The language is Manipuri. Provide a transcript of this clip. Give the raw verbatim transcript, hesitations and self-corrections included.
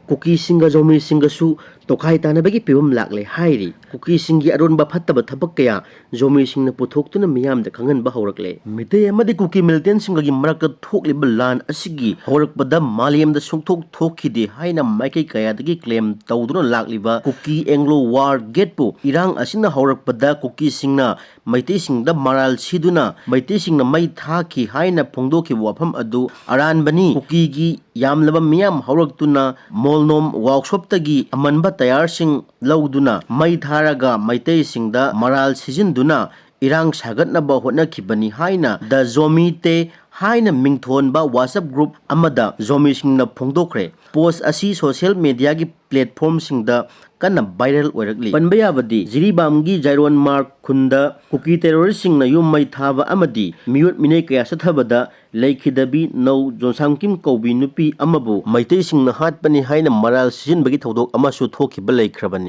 ꯀꯨꯀꯤꯁꯤꯡꯒ ꯖꯣꯃꯤꯁꯤꯡꯒꯁꯨ ꯇꯣꯈꯥꯏ ꯇꯥꯅꯕꯒꯤ ꯐꯤꯕꯝ ꯂꯥꯛꯂꯦ ꯍꯥꯏꯔꯤ꯫ ꯀꯨꯀꯤꯁꯤꯡꯒꯤ ꯑꯔꯣꯟꯕ ꯐꯠꯇꯕ ꯊꯕꯛ ꯀꯌꯥ ꯖꯣꯃꯤꯁꯤꯡꯅ ꯄꯨꯊꯣꯛꯇꯨꯅ ꯃꯤꯌꯥꯝꯗ ꯈꯪꯍꯟꯕ ꯍꯧꯔꯛꯂꯦ꯫ ꯃꯤꯇꯩ ꯑꯃꯗꯤ ꯀꯨꯀꯤ ꯃꯤꯂꯤꯇꯦꯟꯁꯤꯡꯒꯒꯤ ꯃꯔꯛꯇ ꯊꯣꯛꯂꯤꯕ ꯂꯥꯟ ꯑꯁꯤꯒꯤ ꯍꯧꯔꯛꯄꯗ ꯃꯥꯂꯦꯝꯗ ꯁꯨꯡꯊꯣꯛ ꯊꯣꯛꯈꯤꯗꯦ ꯍꯥꯏꯅ ꯃꯥꯏꯀꯩ ꯀꯌꯥꯗꯒꯤ ꯀ꯭ꯂꯦꯝ ꯇꯧꯗꯨꯅ ꯂꯥꯛꯂꯤꯕ ꯀꯨꯀꯤ ꯑꯦꯡꯒ꯭ꯂꯣ ꯋꯥꯔ ꯒꯦꯠꯄꯨ ꯏꯔꯥꯡ ꯑꯁꯤꯅ ꯍꯧꯔꯛꯄꯗ ꯀꯨꯀꯤꯁꯤꯡꯅ ꯃꯩꯇꯩꯁꯤꯡꯗ ꯃꯔꯥꯜ ꯁꯤꯗꯨꯅ ꯃꯩꯇꯩꯁꯤꯡꯅ ꯃꯩ ꯊꯥꯈꯤ ꯍꯥꯏꯅ ꯐꯣꯡꯗꯣꯛꯈꯤꯕ ꯋꯥꯐꯝ ꯑꯗꯨ ꯑꯔꯥꯟꯕꯅꯤ꯫ ꯀꯨꯀꯤꯒꯤ ꯌꯥꯝꯂꯕ ꯃꯤꯌꯥꯝ ꯍꯧꯔꯛꯇꯨꯅ ꯃꯣꯜꯅꯣꯝ ꯋꯥꯔꯛꯁꯣꯞꯇꯒꯤ ꯑꯃꯟꯕ ꯇꯌꯥꯔꯁꯤꯡ ꯂꯧꯗꯨꯅ ꯃꯩ ꯊꯥꯔꯒ ꯃꯩꯇꯩꯁꯤꯡꯗ ꯃꯔꯥꯜ ꯁꯤꯖꯤꯟꯗꯨꯅ ꯏꯔꯥꯡ ꯁꯥꯒꯠꯅꯕ ꯍꯣꯠꯅꯈꯤꯕꯅꯤ ꯍꯥꯏꯅ ꯗ ꯖꯣꯃꯤꯇꯦ ꯍꯥꯏꯅ ꯃꯤꯡꯊꯣꯟꯕ WhatsApp ꯒ꯭ꯔꯨꯞ ꯑꯃꯗ ꯖꯣꯃꯤꯁꯤꯡꯅ ꯐꯣꯡꯗꯣꯛꯈ꯭ꯔꯦ꯫ ꯄꯣꯁ ꯑꯁꯤ ꯁꯣꯁꯤꯌꯦꯜ ꯃꯦꯗꯤꯌꯥꯒꯤ ꯄ꯭ꯂꯦꯠꯐꯣꯔꯝꯁꯤꯡꯗ ꯀꯟꯅ ꯚꯥꯏꯔꯦꯜ ꯑꯣꯏꯔꯛꯂꯤ꯫ ꯄꯟꯕ ꯌꯥꯕꯗꯤ ꯖꯤꯔꯤꯕꯥꯝꯒꯤ ꯖꯥꯏꯔꯣꯟ ꯃꯥꯔꯛ ꯈꯨꯟꯗ ꯀꯨꯀꯤ ꯇꯦꯔꯣꯔꯤꯁꯁꯤꯡꯅ ꯌꯨꯝ ꯃꯩ ꯊꯥꯕ ꯑꯃꯗꯤ ꯃꯤꯑꯣꯠ ꯃꯤꯅꯩ ꯀꯌꯥ ꯆꯠꯊꯕꯗ ꯂꯩꯈꯤꯗꯕꯤ ꯅꯧ ꯖꯣꯟꯁꯥꯡꯀꯤꯝ ꯀꯧꯕꯤ ꯅꯨꯄꯤ ꯑꯃꯕꯨ ꯃꯩꯇꯩꯁꯤꯡꯅ ꯍꯥꯠꯄꯅꯤ ꯍꯥꯏꯅ ꯃꯔꯥꯜ ꯁꯤꯖꯤꯟꯕꯒꯤ ꯊꯧꯗꯣꯛ ꯑꯃꯁꯨ ꯊꯣꯛꯈꯤꯕ ꯂꯩꯈ꯭ꯔꯕꯅꯤ꯫